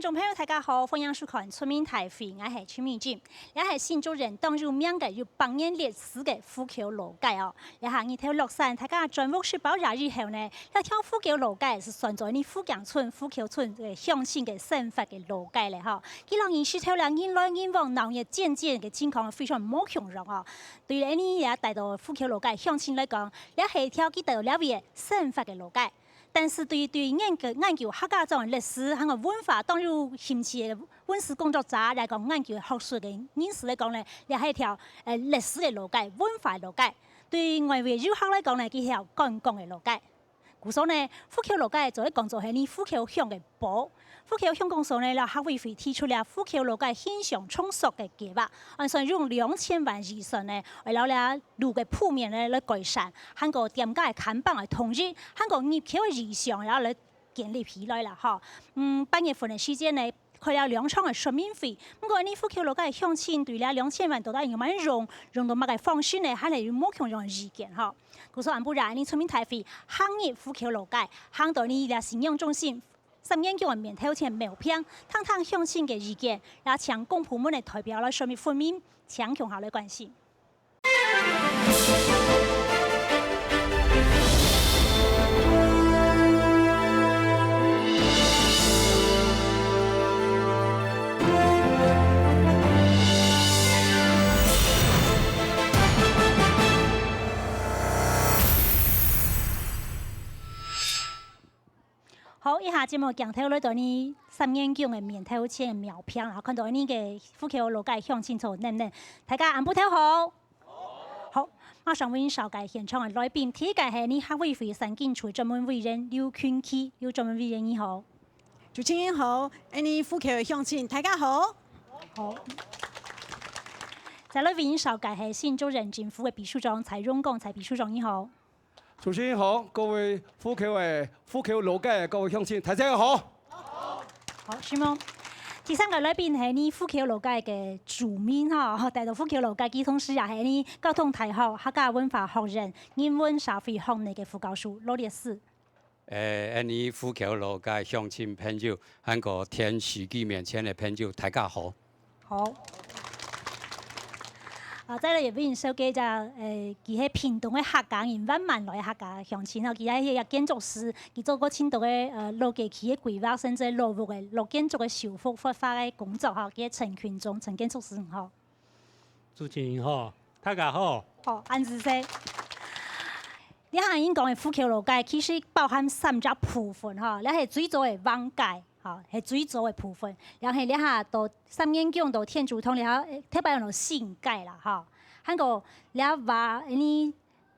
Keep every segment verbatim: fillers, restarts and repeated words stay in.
眾朋友，大家好，歡迎收看《出名大會》，𠊎係徐美靜。這係新竹縣當有名个、有百年歷史个虎口老街哦。這下日頭落山，大家轉屋食飽夜以後呢，這條虎口老街係算做𫣆虎頸村、虎口村个鄉親个生活个老街咧吼。佢摎人時頭了人來人往、鬧熱煎煎个情況非常無共樣哦。對於𫣆也帶到虎口老街鄉親來講，這係一條佢帶到了位个生活个老街。 但是對，對研究，研究客家庄个歷史還有文化當有興趣个文史工作者來講，研究學術个人士來講呢，這係一條，呃，歷史个老街，文化个老街。對外圍遊客來講呢，佢係一條觀光个老街。故所呢，虎口老街就會講做係𫣆虎口鄉个寶。虎口鄉公所呢，了客委會提出了虎口老街欣賞重塑个計畫， 按算用兩千萬預算呢，愛摎這路个鋪面呢來改善，還過店家个看板个統一，還過入口个意向，然後來建立起來啦吼。嗯，八月份个時間呢，開了兩場个說明會。毋過𫣆虎口老街鄉親對這兩千萬到底仰般用，用到麼个方式呢，還係有無共樣个意見吼。故所恁樣，𫣆出名大會行入虎口老街，行到𫣆這信仰中心 三元宮个面頭前廟坪，聽聽鄉親个意見，也請公部門个代表來說明分明，請共下來關心。好，這下節目鏡頭來到𫣆三元宮个面頭前个廟坪，然後看到𫣆个虎口老街鄉親坐等等，大家暗晡頭好。好，馬上為你紹介現場个來賓，第一个係𫣆客委會山景處專門委員劉群奇，劉專門委員你好。主持人好，𫣆虎口个鄉親大家好。好。再來為你紹介係新竹縣政府个秘書長蔡榮光，蔡秘書長你好。 主持人好，各位虎口个、虎口老街个各位鄉親，大家好。好，承蒙。第三个來賓係𫣆虎口老街个住民吼，帶到虎口老街，佢同時也係𫣆交通大學客家文化學院人文社會學系个副教授羅烈士。誒，𫣆虎口老街鄉親朋友，還過電視機面前个朋友，大家好。 好。啊，再來也為你紹介一下，誒，佢係屏東个客家人，萬巒來客家鄉親吼，佢係一个建築師，佢做過盡多个，呃，老街區个規劃，甚至老屋个、老建築个修復活化个工作吼，佢係陳群忠，陳建築師，你好。主持人好，大家好。好，恁仔細。這下𫣆講个虎口老街，其實包含三隻部分吼，這係最早个橫街， 吼，係最早个部分。然後這下到三元宮到天主堂這下，特別用到新街啦，吼。還過這下𫣆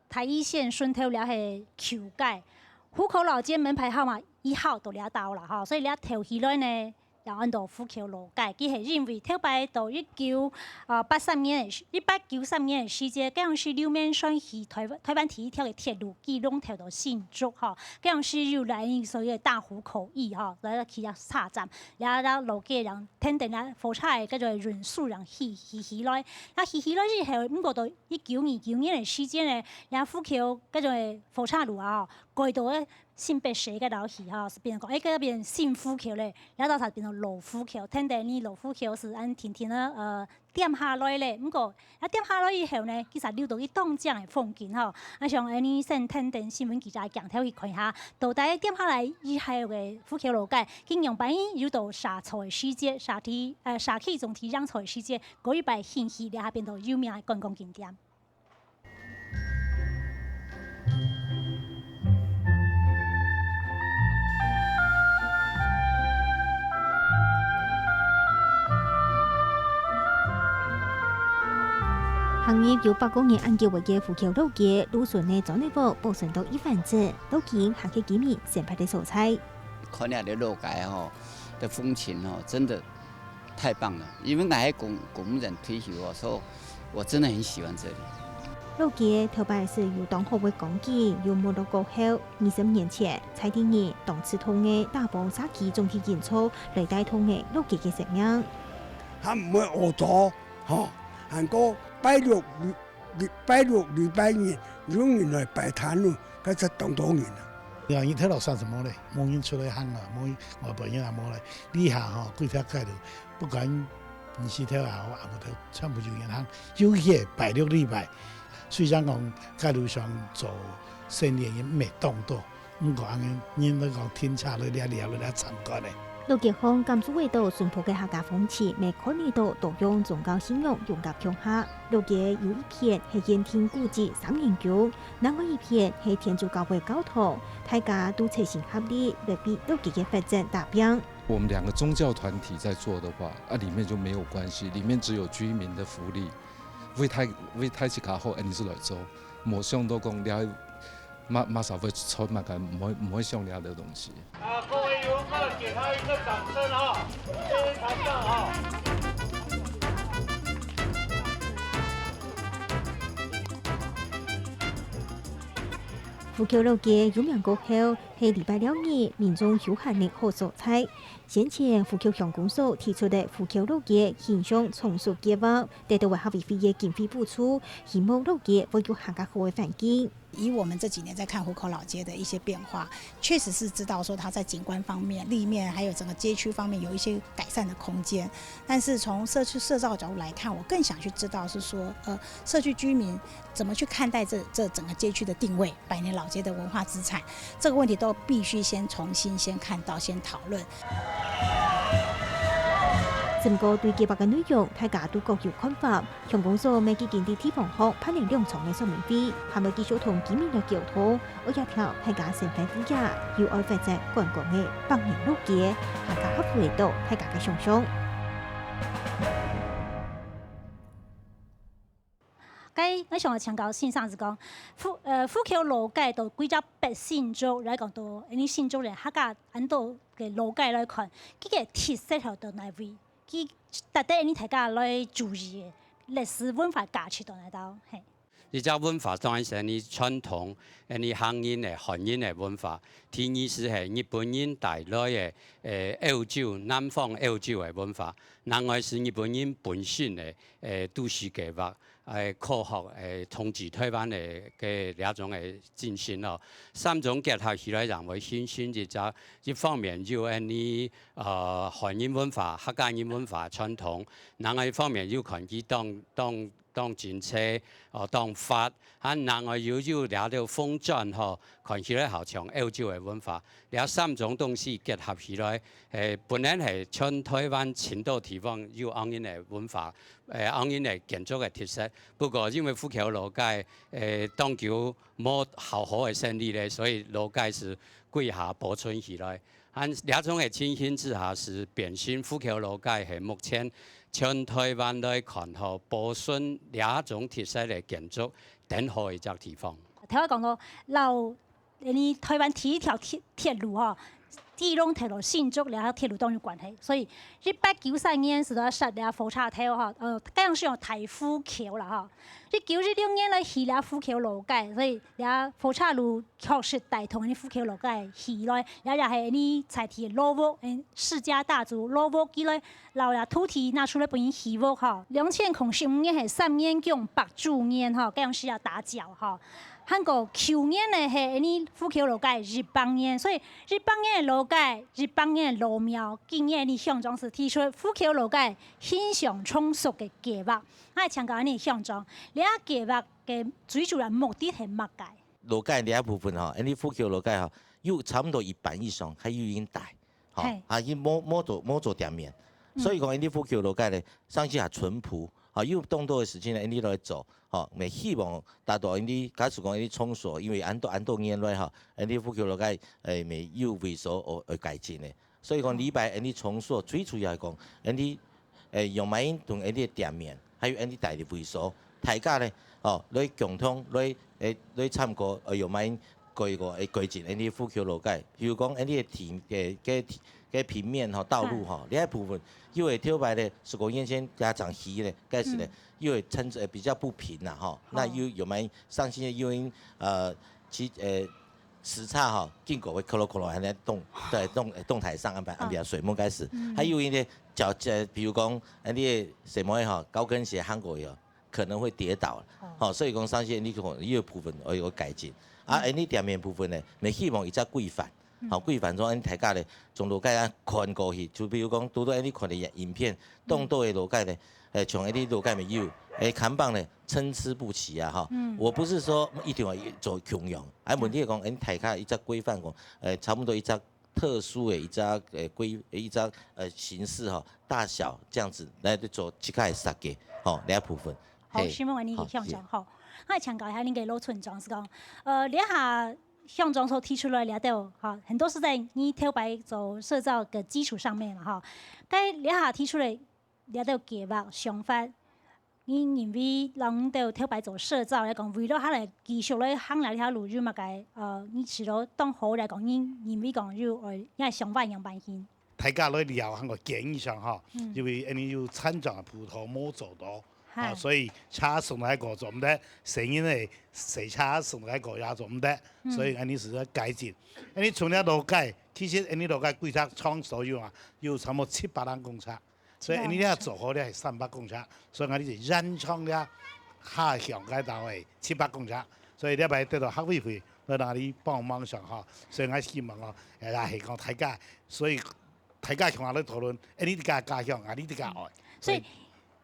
大義線順頭這係舊街，虎口老街門牌號碼一號到這兜啦，吼。所以這頭起來呢，也安到虎口老街。佢係因為頭擺到一九，呃，八三年个時，一八九三年个時節，該央時劉銘傳起臺灣，臺灣第一條个鐵路，基隆頭到新竹，吼。 該央時有來所謂个大湖口驛吼，來到佢个車站，也到老街人等等啊，火車个該種運輸人起，起起來。該起起來以後，毋過到一九二九年个時間呢，也虎口該種火車路啊，吼，改到个新北市該頭去吼，係變講，誒，該變新虎口咧，也到才變到老虎口，等等呢老虎口係恁定定个，呃， 恬下來咧。毋過，啊，恬下來以後呢，其實留到佢當靚个風景吼。啊，像𫣆先跈等新聞記者鏡頭去看一下，到底恬下來以後个虎口老街，佢仰般有到社造个時節，社區，呃，社區總體營造个時節，過一擺興起，這下變到有名个觀光景點。 行入有百過年恁久个虎口老街，路脣个磚仔屋保存到一完整，路徑還係居民生活个所在。看這个老街吼，的風情吼，真的 太棒了，因為𠊎係公，公務人退休哦，所以我真的很喜歡這裡。老街頭擺係有當好个光景，有沒落過後，二十年前，在地人當自動个打幫社區總體營造來帶動个老街个生命。還毋會屙糟，吼，還過拜六、禮，禮，拜六、禮拜日有人來擺攤咯，該就當多人啊。你看，日頭落山就無咧，無人出來行啊，無人，外背人也無咧。這下吼，幾條街路，不管日時頭也好，暗晡頭，全部有人行，尤其係拜六禮拜。雖然講街路上做生理个人毋係當多，毋過恁樣人來講停車來這、這、來這參觀个。老街項敢做會到淳樸个客家風情，乜看得到多樣宗教信仰融合共下。老街有一片係限定古蹟三年宮， 另外一片係天主教會教堂，大家都齊心合力來為老街个發展打拚。我们两个宗教团体在做的话，啊，里面就没有关系，里面只有居民的福利，为太为太自家好，安尼是来做，无想到讲了，马马上会出卖个，唔会唔会想了的东西。 啊，各位游客，给他一个掌声啊！非常棒啊！虎口老街有名過後，係禮拜六日民眾休閒个好所在。先前虎口鄉公所提出个虎口老街形象重塑計畫，得到客委會个經費補助，希望老街會有更加好个環境。 以我们这几年在看湖口老街的一些变化，确实是知道说它在景观方面、立面，还有整个街区方面有一些改善的空间。但是从社区社造角度来看，我更想去知道是说，呃，社区居民怎么去看待这这整个街区的定位，百年老街的文化资产这个问题，都必须先重新先看到、先讨论。只不過對計畫个內容，大家都各有看法。 鄉公所乜已經在地方項辦理兩場个說明會，還會繼續同居民來溝通，愛協調大家生活之下，又愛發展觀光个百年老街，大家合作到大家个想像。該𠊎想愛請教先生係講，虎呃虎口老街到歸隻北新竹來講到，因為新竹个客家恁多个老街來看，佢个特色係到哪位？ 佢值得𠊎俚大家來注意个歷史文化價值到哪兜？係。這隻文化當然係𠊎俚傳統，𠊎俚客人个、漢人个文化。第二係係日本人帶來个，呃，歐洲、南方歐洲个文化。另外係日本人本身个，呃，都市計畫，呃，科學，呃，統治臺灣个个這種个精神囉。三種結合起來，正會形成一隻，一方面有𠊎俚 呃，漢人文化、客家人文化傳統，另外一方面又看佢當當當精彩，哦，當闊，還另外又有這兜紅磚吼，看起來好像歐洲个文化。這三種東西結合起來，誒，本來係全臺灣盡多地方有恁樣个文化，誒，恁樣个建築个特色。不過因為虎口老街，誒，當久無好好个整理咧，所以老街係歸下保存起來。 恁這種个情形之下，係變成虎口老街係目前全臺灣來看吼，保存這種特色个建築，當好一隻地方。頭先講到，摎𠊎俚臺灣第一條鐵鐵路吼，基隆鐵路、新竹這條鐵路當有關係，所以一八九三年係在設這火車頭吼，呃，該樣係用大虎口啦吼。一九一六年來起這虎口老街，所以這火車路 確實帶動𠊎俚虎口老街起來，也也係𠊎俚在地个老屋，嗯，世家大族老屋起來，摎這土地拿出來分人起屋吼。兩千空十五年係三元宮百週年吼，該樣時也打醮吼。還過舊年呢係𠊎俚虎口老街一百年，所以一百年个老街，一百年个老廟，今年𠊎俚鄉長係提出虎口老街形象重塑个計畫。𠊎請教𠊎俚鄉長，這計畫个最主要目的係麼个？ 老街這部分吼，𠊎俚虎口老街吼，有差毋多一半以上，還有人戴，吼，係。啊，佢無無做無做店面。嗯。所以講，𠊎俚虎口老街咧，生意也淳樸，吼，有當多个事情咧，𠊎俚來做，吼，也希望達到𠊎俚，假使講𠊎俚重塑，因為恁多恁多年來吼，𠊎俚虎口老街，誒，也有位所愛愛改進个。 所以講，禮拜𠊎俚重塑最主要係講，𠊎俚，誒，用麼人同𠊎俚个店面，還有𠊎俚大个位所，大家咧，哦，來共同來，誒，來參考，呃，用麼人改過，誒，改進𠊎俚虎口老街。比如講，𠊎俚个地，誒，个地个平面吼，道路吼，嗯。這部分，因為頭擺咧，十五年前加長起咧，開始咧，嗯。因為成，呃，比較不平啦，吼。哦。那又用麼人上新的誘因，呃，其，呃， 時差吼，經過會咯咯咯，還在動，在動，動台上安排，安排水門開始。嗯。還有一些腳，呃，比如講，呃，你个什麼吼，高跟鞋行過去哦，可能會跌倒。哦。吼，所以講，相信你可能有部分會有改進。啊，恁呢店面部分呢，也希望一隻規範，吼，規範中恁大家呢，從路街啊看過去，就比如講，拄到恁呢看个影片，當多个路街呢，呃，像恁呢路街沒有，誒，看板呢，參差不齊啊，吼。我不是說一定要做共樣，啊，問題係講，恁大家一隻規範講，呃，差不多一隻特殊个一隻，呃，規，一隻，呃，形式吼，大小這樣子來做這個設計，吼，這部分。好，嘿，希望你好，鄉長，謝謝。好，𠊎請教一下恁个羅村長，係講，呃，這下鄉長所提出來這兜，哈，很多是在你頭擺做社造个基礎上面嘛，哈。該這下提出來這兜計畫、想法，你認為讓你兜頭擺做社造來講，為了下來繼續來行這條路，有麼个，呃，你試著當好來講，你認為講有，呃，你个想法仰般形？大家來聊，還有建議上哈，因為恁呢有村長个葡萄無做到，啊，所以車送來過做毋得，細人仔，細車送來過也做毋得，所以恁呢係愛改進。恁呢從這路街，其實恁呢路街規劃長所有啊，有差不多七百零公尺，所以恁呢這做好了係三百公尺，所以恁呢就延長了下鄉該道个七百公尺，所以這擺得到客委會在哪裡幫忙上哈，所以𠊎希望哦，也係講大家，所以 大家共下來討論，哎，你自家家鄉啊，你自家愛。所以，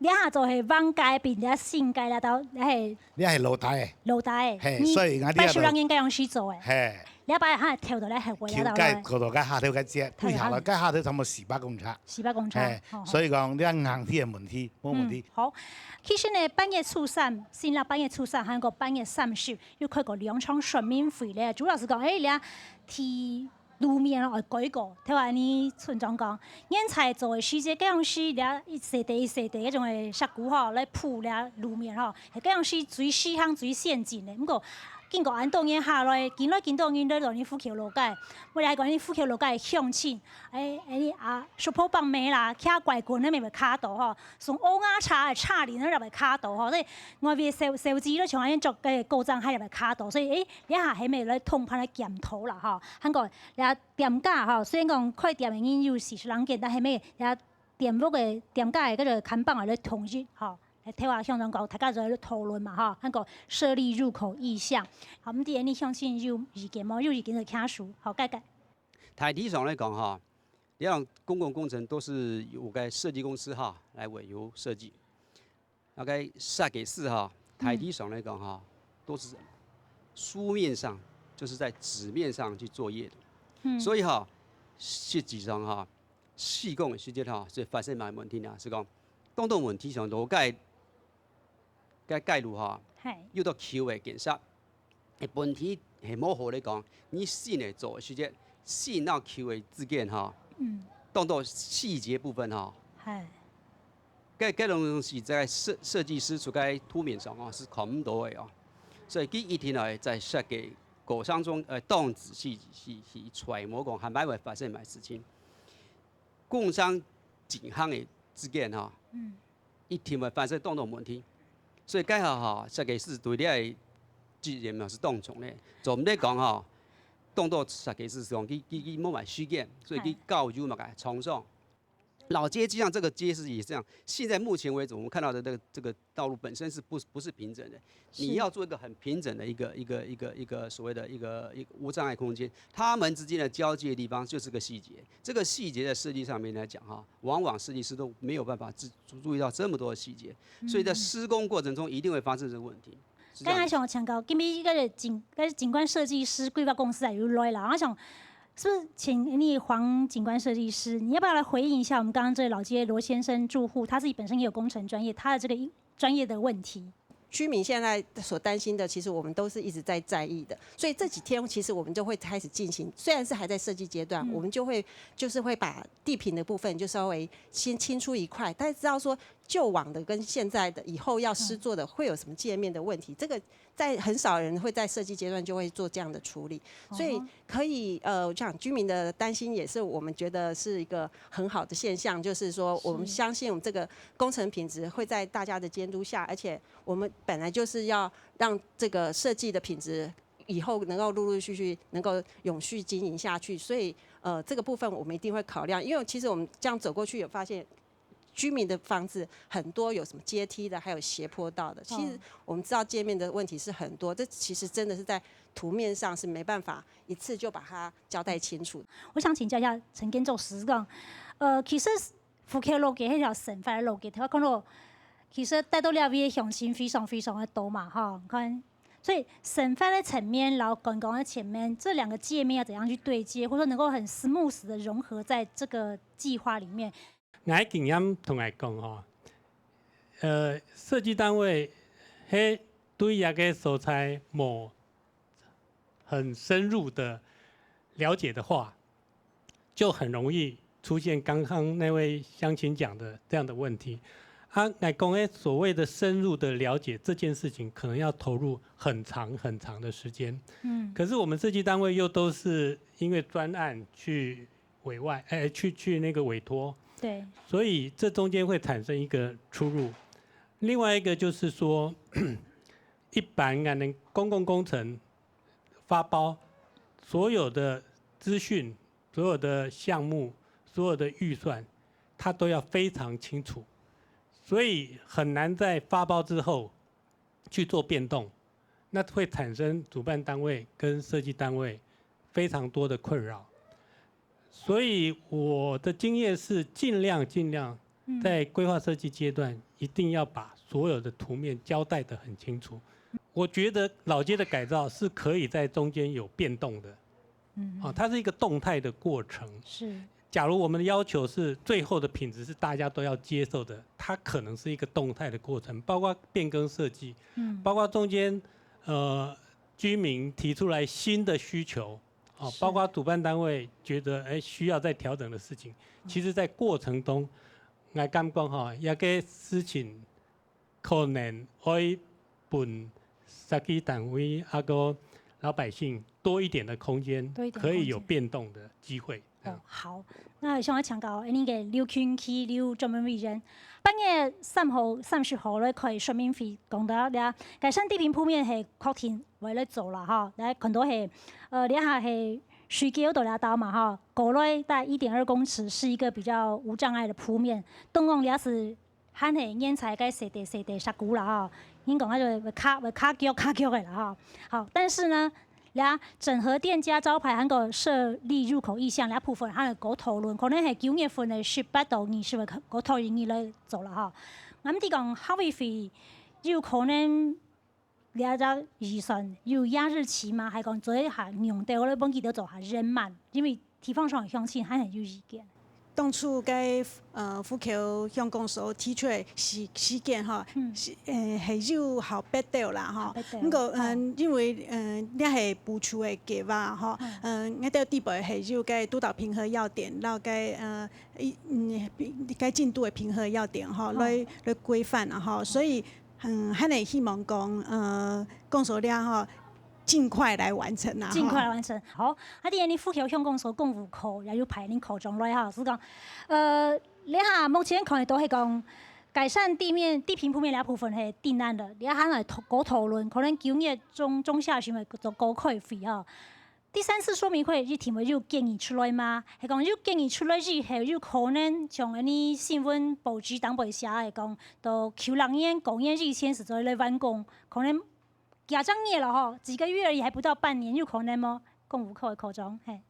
這下就係往改變這新界啦，到，係，你係老大个。老大个，嘿，你所以𠊎這下就，拜樹人應該用去做个。嘿。你擺下跳到來學會了，跳到來。該，過到該下頭該節，跳到下頭。對下來，該下頭差不多四百公尺。四百公尺，嘿，好，好。所以講，你硬體个問題，無問題。嗯，好。其實呢，八月初三，新曆八月初三，還有八月三十，又開過兩場說明會咧。朱老師講，哎，你啊，提 路面哦，愛改過，頭下你村長講，原在做个時節，該樣時這一細垤一細垤該種个石牯吼，來鋪這路面吼，係該樣時最時行最先進个。毋過，經過恁多年下來，緊來緊多人來到你虎口老街，我來講你虎口老街个鄉親，哎，哎，你啊，叔婆伯姆啦，騎拐棍仔乜會卡到吼，送烏鴉車个車輪仔乜會卡到吼，所以外面小，小子都像恁樣著个高踭鞋乜會卡到，所以，哎，這下係毋係來通盤來檢討啦吼，還過，這 店家吼，雖然講開店个人有四十零間，但係乜也店屋个店家个該個看板啊，來統一吼，來頭下鄉長講，大家就來討論嘛吼，還過設立入口意向，好，毋知你鄉親有意見無？有意見就舉手，好，該該。大體上來講吼，這樣公共工程都是由該設計公司哈來委由設計。 大概設計師哈，大體上來講哈，都是書面上，就是在紙面上去作業的。嗯。所以哈，實際上哈，施工个時節哈，就發生麼个問題呢？係講，當多問題上路該，該街路哈，係。有到橋个建設， 誒，問題係無好來講，你新个做个時節，新到舊个之間吼，嗯。當多細節部分吼，係。該，該種東西在設，設計師出該圖面上哦，係看毋到个哦。所以佢一定愛在設計過程中，呃，當仔細去，去揣摩講，還會發生麼个事情。工程進行个之間吼，嗯。 一定會發生當多問題。所以該下吼，設計師對這个責任嘛係當重个。總的講吼，當多設計師講，佢，佢，佢無麼个時間，所以佢交由麼个廠商。老街就像這個街市也是這樣，現在目前為止我們看到的這個，這個道路本身是不，不是平整的。 你要做一個很平整的一個，一個，一個，一個所謂的一個，一個無障礙空間，它們之間的交界的地方就是個細節，這個細節在設計上面來講哈，往往設計師都沒有辦法注，注意到這麼多的細節，所以在施工過程中一定會發生這個問題。是這樣。剛才想請教，今日該個景，該個景觀設計師規劃公司啊有來啦，我想是不是請你黃景觀設計師，你要不要來回應一下我們剛剛這位老街羅先生住戶，他自己本身也有工程專業，他的這個一，專業的問題？ 居民現在所擔心的，其實我們都是一直在在意的。所以這幾天其實我們就會開始進行，雖然是還在設計階段，嗯。我們就會，就是會把地坪的部分就稍微先清出一塊，但是知道說舊往的跟現在的以後要施作的會有什麼界面的問題，嗯。這個在很少人會在設計階段就會做這樣的處理，所以可以，嗯哼。呃，我想居民的擔心也是我們覺得是一個很好的現象，就是說我們，是。相信我們這個工程品質會在大家的監督下，而且 我們本來就是要讓這個設計的品質以後能夠陸陸續續能夠永續經營下去，所以，呃，這個部分我們一定會考量，因為其實我們這樣走過去有發現，居民的房子很多有什么阶梯的，还有斜坡道的。其实我们知道界面的问题是很多，这其实真的是在图面上是没办法一次就把它交代清楚。我想请教一下陈建州市长，呃，其实福建老街还有生活老街，头先看到其实带到两位的乡亲非常非常的多嘛，哈，你看。所以生活的层面，然后观光的层面，这两个界面要怎样去对接，或者说能够很 smooth 的融合在这个计划里面？ 𠊎个经验同𠊎講吼，呃，設計單位係對這個所在無很深入的了解的話，就很容易出現剛剛那位鄉親講的這樣的問題。啊，𠊎講的所謂的深入的了解這件事情，可能要投入很長很長的時間。嗯，可是我們設計單位又都是因為專案去委外，哎，去去那個委託，对，所以這中間會產生一個出入。另外一個就是說，一般啊，公共工程發包，所有的資訊、所有的項目、所有的預算，它都要非常清楚，所以很難在發包之後去做變動，那會產生主辦單位跟設計單位非常多的困擾。所以我的經驗是，盡量盡量在規劃設計階段，一定要把所有的圖面交代得很清楚。我覺得老街的改造是可以在中間有變動的，哦，它是一個動態的過程。是，假如我們的要求是最後的品質是大家都要接受的，它可能是一個動態的過程，包括變更設計，嗯，包括中間呃居民提出來新的需求，哦，是包括主辦單位覺得哎需要再調整的事情，其實在過程中，𠊎感覺吼，這個事情可能愛分設計單位啊个老百姓多一點的空間，多一點可以有空間變動的機會。這樣哦，好，那想要請教，恁个劉坤基劉專門委員，八月三號、三十號來開說明會，講到了改善地坪鋪面係確定會來做啦哈，來看到係，呃，這下係水溝到這兜嘛哈，過來大概一點二公尺是一個比較無障礙的鋪面，當然這是 還係現在个細垤細垤石牯啦吼，應講啊就會卡會卡腳卡腳个啦吼。好，但是呢，這整合店家招牌還有設立入口意向這部分還有過討論，可能係九月份个十八到二十號過討論來做啦吼。𠊎毋知講客委會有可能 這隻預算有壓日期嗎？還講做下用掉，我本記得做下延慢，因為地方上鄉親還係有意見。當初該呃福橋鄉公所提出个時時間吼，嗯是呃係有效逼到啦吼。效逼到毋過嗯，因為嗯，這係補助个計劃吼，嗯，𠊎兜底背係有該督導評核要點，然後該呃一嗯該進度个評核要點吼，來來規範啊吼，所以 嗯，還係希望講，呃，講說了吼，盡快來完成啦。盡快來完成。好，啊，第二，你福橋鄉公所工務科也有派恁科長來哈，係講，呃，這下目前看到係講改善地面地坪鋪面這部分係定案了，這下還來討過討論，可能九月中中下旬會做公開會啊。 第三次說明會一定會有建議出來嗎？係講有建議出來以後，有可能像恁呢新聞報紙頂背寫个講，到舊曆年過年以前係做來完工，可能幾隻月了吼，幾個月而已，還不到半年，有可能無？工務科个科長，嘿，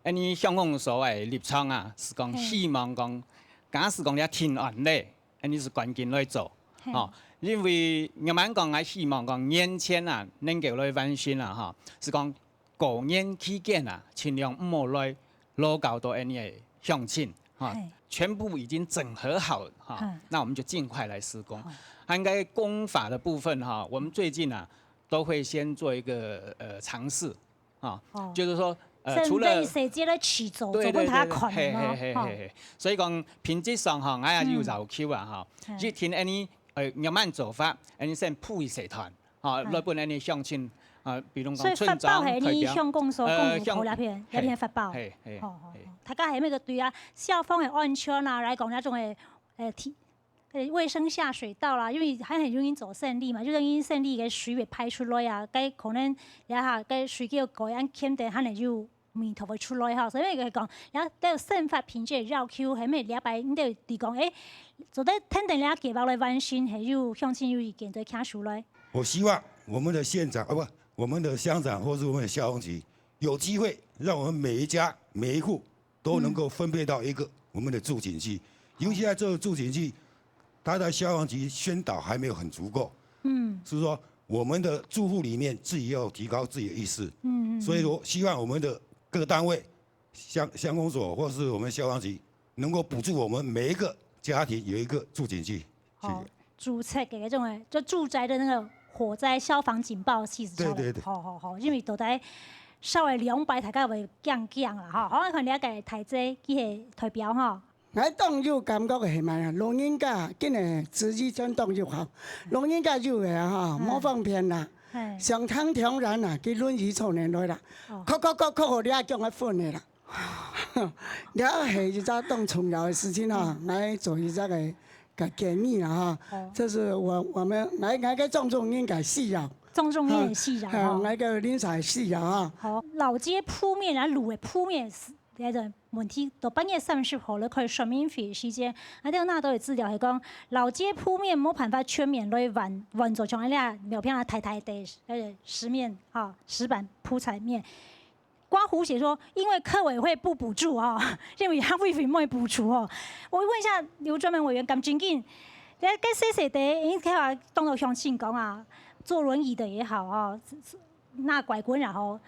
恁呢鄉公所个立場啊，係講嘿希望講，假使講這定案咧，恁呢係趕緊來做，嘿吼，因為慢慢講，𠊎希望講年前啊，能夠來完成啊，吼，係講 過年期間啊，盡量毋好來勞搞到恁呢个鄉親哈嘿，全部已經整合好了哈嗯，那我們就盡快來施工好。還該工法的部分哈，我們最近啊都會先做一個呃嘗試啊哦，就是說呃先除了分細節來試做，對做分大家對對，嘿看嘛，嘿嘿吼嘿嘿，所以講品質上哈，𠊎也有要求啊哈，嗯一定恁呢呃慢慢做法，恁呢先鋪一細段，哈，嗯來分恁呢鄉親啊，比如所以講村發包係你長代表。鄉公所、呃工務科那片，那片發包。嘿嘿好好好嘿，大家還有一個對啊，消防个安全啊，來講那種个，呃，提，呃，衛生下水道啦，因為還很容易做生理嘛，就等於生理个水會排出來啊，該可能這下該水溝改安欠的，還有味道會出來吼。所以佢講，這个生活品質个要求，係毋係這擺你兜係講，誒，做得跈等這計畫來完成，係有鄉親有意見，做得提出來。我希望我们的县长，啊不，我们的乡长或是我们的消防局有机会，让我们每一家每一户都能够分配到一个我们的住警具，尤其在这个住警具，它的消防局宣导还没有很足够，嗯，是说我们的住户里面自己要提高自己的意识，嗯嗯，所以我希望我们的各单位，乡乡公所或是我们消防局，能够补助我们每一个家庭有一个住警具。谢谢。哦，住宅个那种，就住宅的那个火灾消防警报器，对对对，好好好，因为到底稍微两百大概会降降啦哈。好，看了解台姐，佢係代表哈。 𠊎當有感覺个係嘛，老人家今日自己真當有好，老人家有个哈，無方便啦，上聽聽然啦，佢輪椅坐等來啦，哭哭哭哭，你也叫𠊎分个啦。這係一隻當重要个事情哈，𠊎做一隻个个建議啦哈，這是我我們𠊎𠊎个莊重人个需要，莊重人个需要哈，𠊎个鄰舍需要哈。好，老街鋪面啊，路个鋪面。 這个問題到八月三十號咧開說明會時間，𠊎兜拿到个資料係講，老街鋪面無辦法全面來換換做像恁樣苗片啊大大个呃石面哈，石板鋪材面。刮胡寫說，因為客委會不補助哈，因為客委會無補助哦。我問一下劉專門委員，敢真緊，這个細細个，因為頭先講到鄉親講啊，坐輪椅的也好啊，那拐棍也好，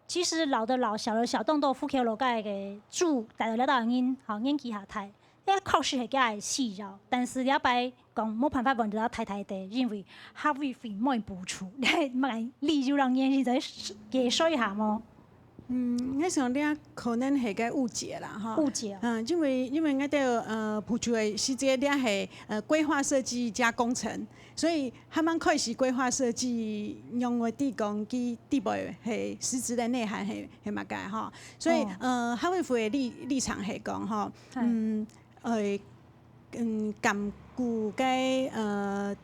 其實老的老，小的小，當多福建老街个住，大家了解人，吼，年紀較大，這確實係佢个需要，但是這擺講無辦法換到大大个，因為客委會無補助，你麼个理由讓年輕人再解釋一下無？嗯，𠊎想這可能係个誤解啦，哈。誤解。嗯，因為因為𠊎兜呃補助个時節，這係呃規劃設計加工程，所以 還吂開始規劃設計，仰會知講佢底背係實質个內涵係係麼个吼。所以呃，客委會个立立場係講吼，嗯，呃，嗯，兼顧該呃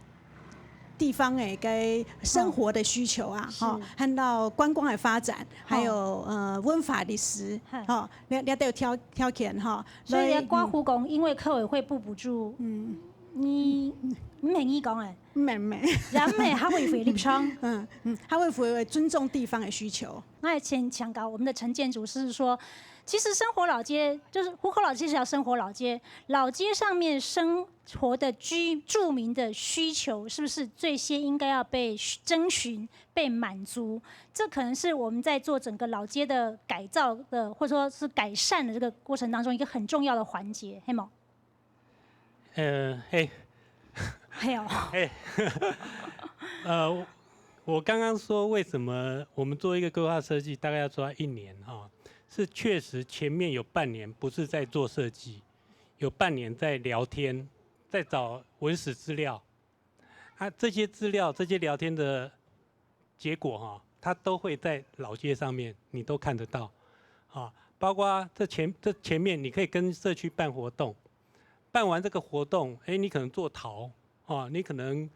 地方个該生活个需求啊，吼，還有觀光个發展，還有呃文化歷史，吼，這這兜條條件吼。所以你个刮胡講，因為客委會不補助，嗯，你毋係你講个。 毋係毋係，也毋係客委會立場。嗯嗯，客委會會尊重地方个需求。那也請強調，我們的陳建築師說，其實生活老街就是湖口老街是叫生活老街，老街上面生活的居住民的需求是不是最先應該要被徵詢、被滿足？這可能是我們在做整個老街的改造的，或者說是改善的這個過程當中一個很重要的環節，係無？ 呃，嘿，係哦，嘿，呃，我刚刚说为什么我们做一个规划设计大概要做到一年哈，是确实前面有半年不是在做设计，有半年在聊天，在找文史资料。啊，这些资料，这些聊天的结果哈，它都会在老街上面，你都看得到。啊，包括这前这前面你可以跟社区办活动，办完这个活动，哎，你可能做陶，哦，你可能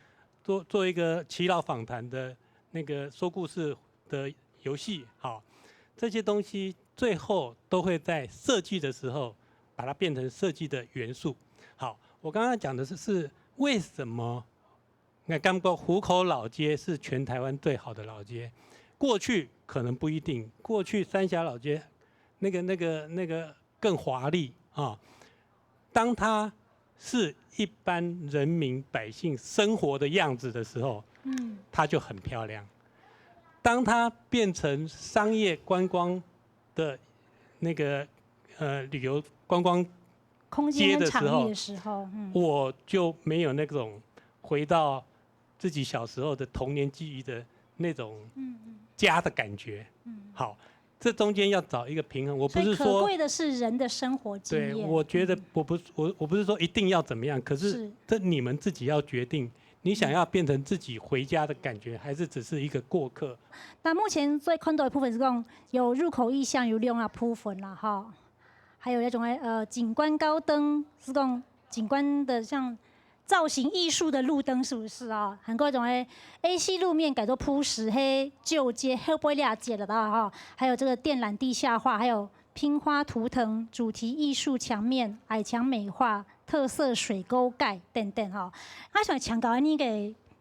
做做一个耆老访谈的那个说故事的游戏，好，这些东西最后都会在设计的时候把它变成设计的元素。好，我刚刚讲的是是为什么 我感觉湖口老街是全台湾最好的老街，过去可能不一定，过去三峡老街那个那个那个更华丽啊。当它是一般人民百姓生活的样子的时候，嗯，它就很漂亮。当它变成商业观光的那个呃旅游观光空间跟场域的时候，嗯，我就没有那种回到自己小时候的童年记忆的那种家的感觉。好，这中间要找一个平衡，我不是说可贵的是人的生活经验。对，我觉得我不我我不是说一定要怎么样，可是这你们自己要决定，你想要变成自己回家的感觉，还是只是一个过客？那目前最看到的部分是讲有入口意向有两个部分啦，哈。 還有那種呃景觀高登，是講景觀的像造型艺术的路灯是不是啊？還過一種欸，A C路面改做鋪石，係舊街，後背這節了啦哈。還有這個電纜地下化，還有拼花圖騰、主題艺术墙面、矮牆美化、特色水溝蓋等等哈。啊，想請教恁呢个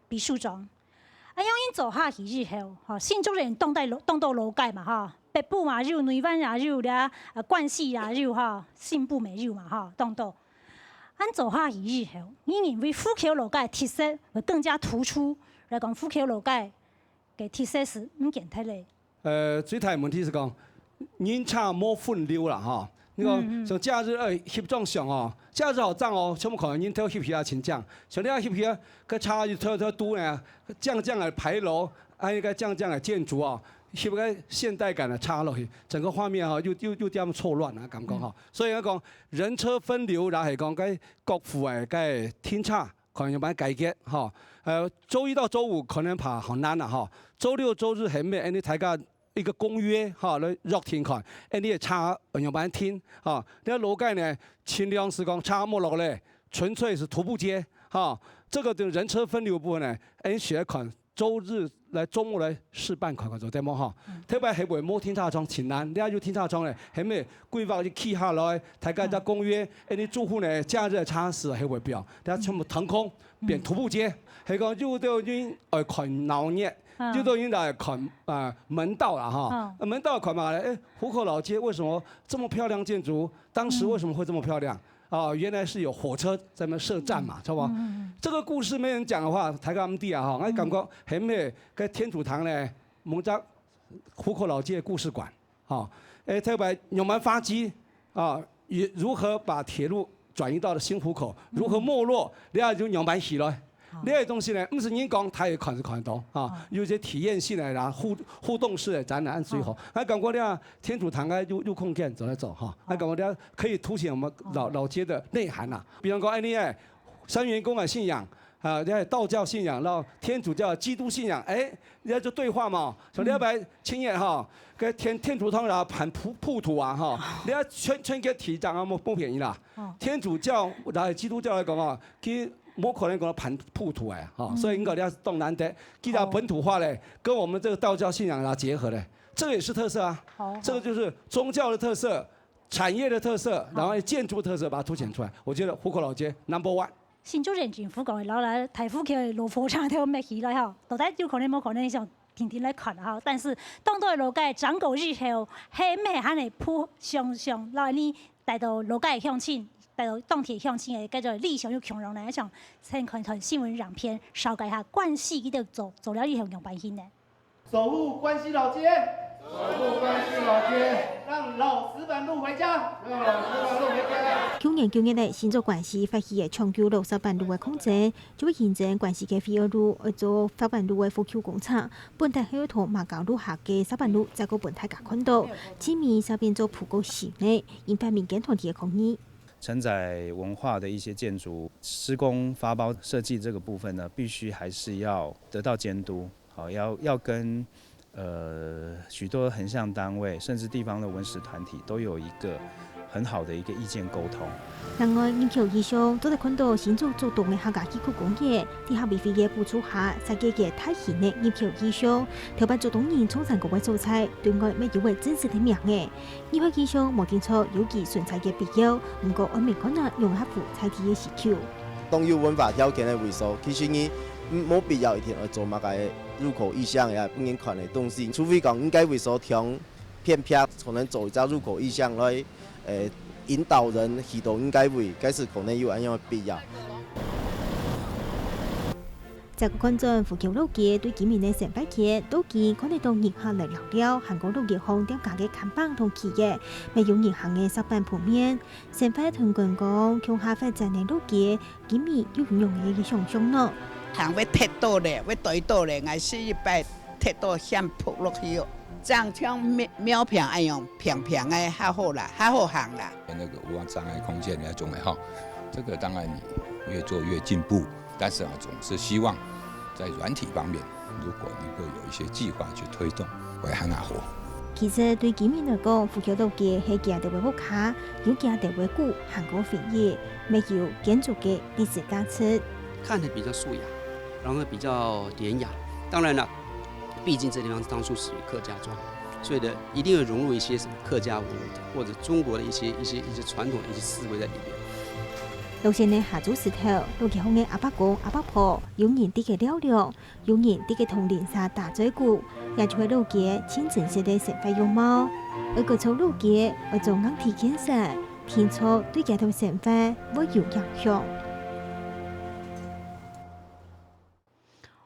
秘書長，啊，恁樣做下去以後，哈，新竹人當到老，當到老街嘛哈，北埔嘛有，內灣也有啦，啊，關西也有哈，新埔也有嘛哈，當到。 恁做下去以後，你認為虎口老街个特色會更加突出，來講虎口老街个特色係毋見忒咧？呃，最大个問題係講，人車無分流啦，吼。你講，嗯，嗯。像假日，呃，翕張相哦，假日好靚哦，全部看到人頭翕起來真靚。像你啊翕起來，該車就偷偷堵呢，靚靚个牌樓，還有該靚靚个建築哦，翕个現代感个車落去，整個畫面哦，又，又，又這樣錯亂啊，感覺哈。嗯。所以講，人車分流，然後係講該 各戶个該停車，看仰般解決，吼。呃，週一到週五可能怕好難啦，吼。週六週日係毋係，恁呢大家一個公約，吼，來約定看，恁呢个車仰般停，吼。你看老街呢，盡量係講車無落咧，純粹係徒步街，吼。這個就人車分流部分呢，恁呢係愛看 週日來、週末來試辦看看做得無吼？嗯。特別係會無停車場盡難，你愛有停車場咧，係毋係規劃一起下來，大家在公園，嗯。恁呢住戶呢，假日个車時係會表，大家全部騰空，嗯。變徒步街，係講有兜人愛看鬧熱，嗯。有兜人來看，啊，門道啦吼。嗯。門道看嘛咧，欸，湖口老街為什麼這麼漂亮建築？當時為什麼會這麼漂亮？嗯。 哦，原來是有火車在那邊設站嘛，嗯。知道吧？嗯，嗯，嗯。這個故事沒人講的話，大家毋知啊，吼，嗯。𠊎感覺係毋係該天主堂呢，某隻湖口老街故事館，吼，欸，特別仰般發跡，啊，也如何把鐵路轉移到了新湖口，嗯。如何沒落，然後就仰般起來。 哦。這个東西呢，毋係人講，大家看係看得到，哈，哦。有一些體驗性个啦，互、互動式个展覽，恁最好。哦。𠊎感覺這天主堂个有、有空間做來做，哈，哦。𠊎感覺這可以凸顯我們老、哦。老街的內涵啦。比方講，哎，你哎，三元宮个信仰，啊，這道教信仰，然後天主教、基督信仰，哎，人家就對話嘛。像禮拜清夜哈，嗯。該天、天主堂啦，辦普、普渡啊，哈，哦。人家全、全街提倡啊，無、無便宜啦。哦。天主教、然後基督教來講啊，其實 無可能講辦普渡哎，哈，嗯。所以應該要當難得，既然本土化嘞，哦。跟我們這個道教信仰來結合嘞，這個也是特色啊。好，好。這個就是宗教的特色、產業的特色，好。然後建築特色，把它凸顯出來。我覺得湖口老街number one。新竹縣政府講个，然後來大湖口个老火車頭搣起來吼，到底有可能無可能，想定定來看哈。但是當多个老街掌握以後，係毋係還會普、想、想，然後呢，帶到老街个鄉親， 帶到當地鄉親个叫做理想又共榮呢，想先看看新聞影片，紹介一下關西佢兜做、做了以後仰般形呢。守護關西老街，守護關西老街，讓老石板路回家，讓老石板路回家。舊年九月个新竹關西發起个搶救老石板路个抗爭，就會形成關西个惠安路愛做石板路个復舊工程，本來係愛同馬公路下个石板路，再過分大家看到，前面煞變做鋪過石呢，引發民間團體个抗議。 承載文化的一些建築，施工發包設計這個部分呢，必須還是要得到監督，好，要、要跟，呃，許多橫向單位，甚至地方的文史團體都有一個很好的一個意見溝通。另外，入口意向做得看到新竹竹東个客家戲曲公園，在客委會个補助下，設計个大型个入口意向，頭擺竹東人唱山歌个所在，對外乜有个真實个名个。 入口意向無定著有佢存在个必要，毋過愛明確仰合乎在地个需求。當有文化條件个位所，其實你，嗯，無必要一定愛做麼个入口意向呀，分人看个東西。除非講你該位所忒偏僻，可能做一隻入口意向來，呃，引導人去到你該位，該係可能有恁樣个必要。 再過看轉湖口老街對居民个生活圈，到今看得到人客來尞尞，還過路个項店家个看板同旗仔，乜有人行个石板鋪面。生活同觀光共下發展个老街，今日有仰般个想像呢？行會跌倒咧，會跌倒咧，𠊎試一擺跌倒險仆落去哦。正像貓、貓坪恁樣，平平个較好啦，較好行啦。那個無障礙空間那種的哈，這個當然你越做越進步。 但是啊，總是希望在軟體方面，如果能夠有一些計劃去推動，會較好。其實對居民來講，福橋老街係佢兜个屋下，有佢兜个骨還過回憶，乜有建築个歷史價值。看得比較素雅，然後比較典雅。當然了，畢竟這地方是當初屬於客家庄，所以呢，一定要融入一些什麼客家文化或者中國的一些一些一些傳統的一些思維在裡面。六十年下晝時頭，老街項个阿伯公、阿伯婆，有人在該尞涼，有人在該同鄰舍打嘴鼓，也就係老街盡真實个生活樣貌。愛過著老街，愛做硬體建設，定著對佢兜生活會有影響。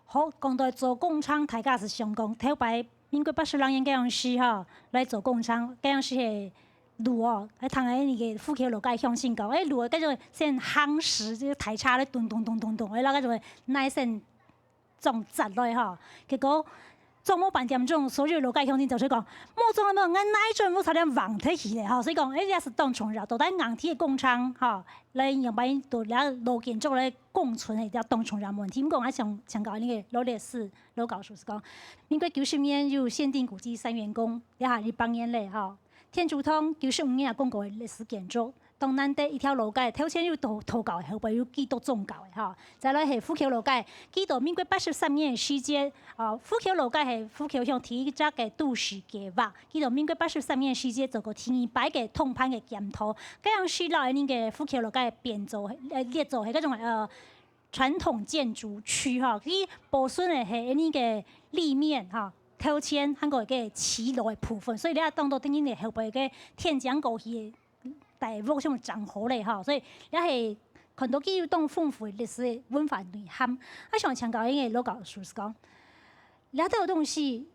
好，講到做工程，大家係想講，頭擺民國八十六年該央時吼，來做工程，該央時係路哦，還聽𠊎俚个福橋老街鄉親講，欸，路哦，該種先夯實，這個大車咧咚咚咚咚咚，欸，然後該種耐線 撞砸落吼。結果撞無半點鐘，所有老街鄉親就係講，無撞無，𠊎哪準無差點橫忒去咧吼。所以講，欸，這係當重要，到底硬體个工程吼，來樣般到這老建築來共存个一條當重要問題。毋過𠊎想請教𠊎俚个老律師、老教授係講，民國九十年有限定古蹟三元宮，這下一百年咧吼。 天主堂九十五年也公告个歷史建築，當難得一條老街，頭前有道道教个，後背有基督宗教个吼。再來係福橋老街，記得民國八十三年个時節，啊，福橋老街係福橋鄉第一隻个都市計畫，記得民國八十三年个時節做過第二擺个通盤个檢討，該央時摎𠊎俚个福橋老街變做，呃，列做係該種，呃，傳統建築區吼，佢保存个係𠊎俚个立面吼，頭前還過个騎樓个部分，所以你也當到等於你後背个天井過去个大屋像正好咧吼，所以也係看到佢有當豐富个歷史个文化內涵。啊，想請教𠊎个老教授係講，這兜東西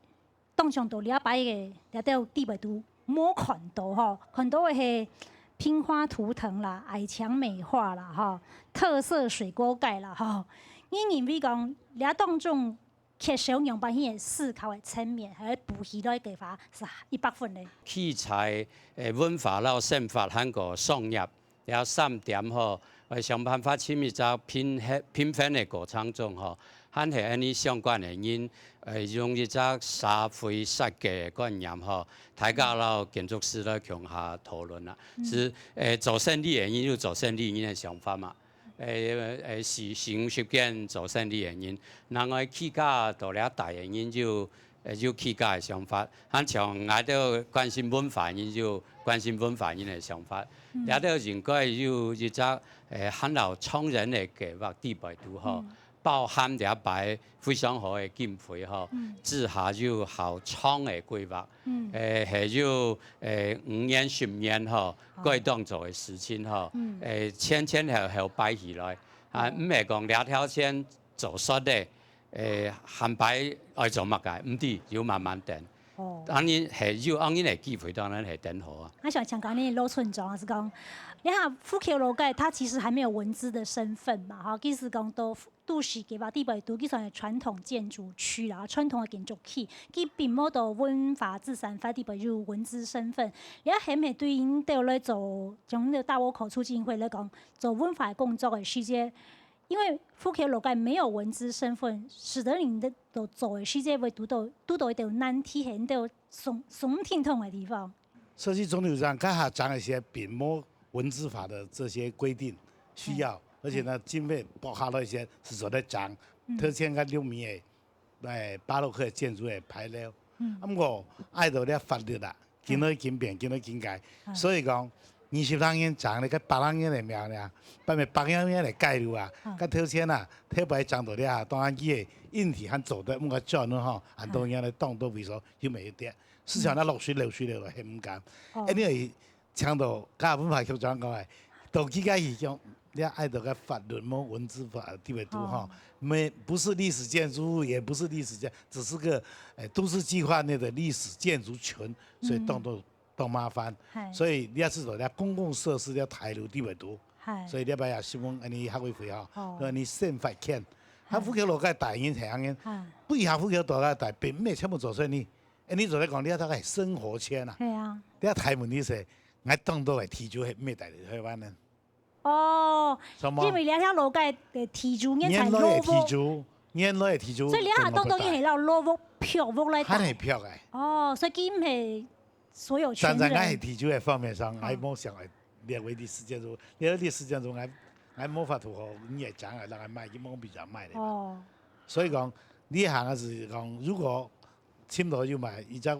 當像到這擺个這兜地位都無看到吼，看到个係拼花圖騰啦、矮牆美化啦吼、特色水溝蓋啦吼。你認為講這當中缺少樣般去思考个層面，還有補起來个話係一百分咧？器材、誒文化摎生活還過商業 這三點吼，愛想辦法尋一隻平衡平衡个過程中吼，還係恁呢相關个人，誒用一隻社會設計个觀念吼，大家摎建築師來共下討論啦。係誒做生理个人有做生理人个想法嘛，誒誒是使用習慣做生理个人，另外起價到這大个人有 誒有自家个想法，還像𠊎兜關心文化人有關心文化人个想法，這兜應該有一隻誒還摎長遠个計畫底背肚吼，包含這擺非常好个經費吼，之下有較長个規劃，誒係有誒五年、十年吼，該當做个事情吼，誒前前後後擺起來，啊毋係講這條線做煞咧， 誒下擺愛做麼个，毋知，有慢慢等。哦。恁呢係有恁呢个機會，當然係等好啊。𠊎想請教你老村長係講，這下福橋老街，它其實還沒有文資的身份嘛，哈，其實講到都市計畫底背肚，佢算係傳統建築區啦，傳統个建築區，佢並無到文化資產法底背有文資身份。這係毋係對𠊎兜來做，像𠊎兜大窩口促進會來講，做文化工作个時節， 因為福橋老街沒有文資身份，使得你兜做个時節會堵到堵到一兜難題，係你兜想想毋通个地方。設計總體上，該下講一些並無文資法的這些規定需要，而且呢，經費撥下來一些係做得講，頭前个六米个，誒巴洛克建築个牌樓。啊毋過，愛到這法律啊， 緊來緊變，緊來緊改。所以講，二十零年前咧，該百零年个苗咧，百百零年个介入啊，該頭前啊，特別講到咧啊，當然佢个硬體還做得，毋過轉了吼，還多年來當多位所又沒有跌。市場那落水流水流了，很毋甘。哎，你會聽到，剛文化局長講个，到今个已經，你愛到个法律無文資法地位度吼，沒不是歷史建築物，也不是歷史建，只是個，誒，都市計劃內的歷史建築群， 所以當到當麻煩。所以這係做這公共設施這態度地位度。所以這擺也希望恁呢客委會吼，恁呢先發現。啊福橋老街大人係恁呢，不一下福橋老街大並毋係全部做出來呢。恁呢做來講，這大概生活圈啊。係啊。這大問題係，𠊎當多个地主係毋係帶來台灣呢？ 哦，因為這條老街个地主原來个地主，原來个地主，所以你還當當然係摎老屋、壁屋來打。還係壁个。哦，所以佢毋係所有權人。常常𠊎係地主个方面上，𠊎無想愛列為歷史建築，列為歷史建築，𠊎𠊎無法度好，你也講啊，讓佢賣，佢無必要賣个嘛。哦。所以講，你行个係講，如果 尋到有嘛，一隻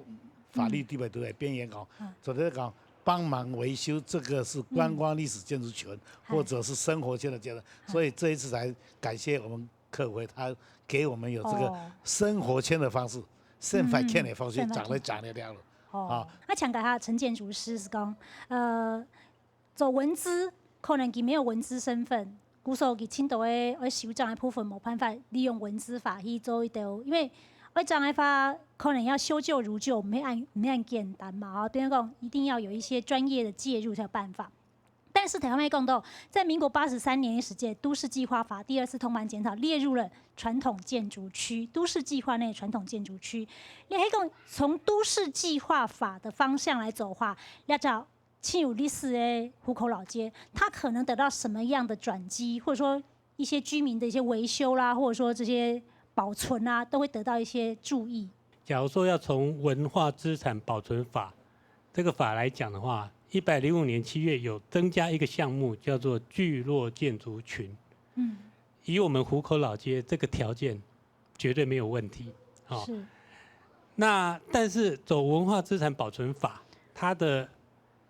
法律地位都在邊緣講，嗯。嗯。總是講幫忙維修這個是觀光歷史建築群，嗯。或者是生活圈的建築，嗯。所以這一次才感謝我們客委，他給我們有這個哦。生活圈的方式，生活圈的方式，嗯，講了講了了。生活圈。哦，啊。啊，請教下陳建築師係講，呃， 做文資，可能佢沒有文資身份，故所佢盡多个愛修正个部分，無辦法利用文資法去做一兜，因為愛正个話，可能要修舊如舊，毋係恁毋係恁簡單嘛，哦，變成講一定要有一些專業的介入才有辦法。但是頭先講到，在民國八十三年的時間，都市計畫法第二次通盤檢討列入了傳統建築區，都市計畫內傳統建築區。你可以講從都市計畫法的方向來走的話，那照 親有歷史个湖口老街，它可能得到什麼樣的轉機，或者說一些居民的一些維修啦，或者說這些保存啊，都會得到一些注意。假如說要從文化資產保存法這個法來講的話，一百零五年七月有增加一個項目，叫做聚落建築群。嗯。以我們湖口老街這個條件，絕對沒有問題。哦。是。那但是走文化資產保存法，它的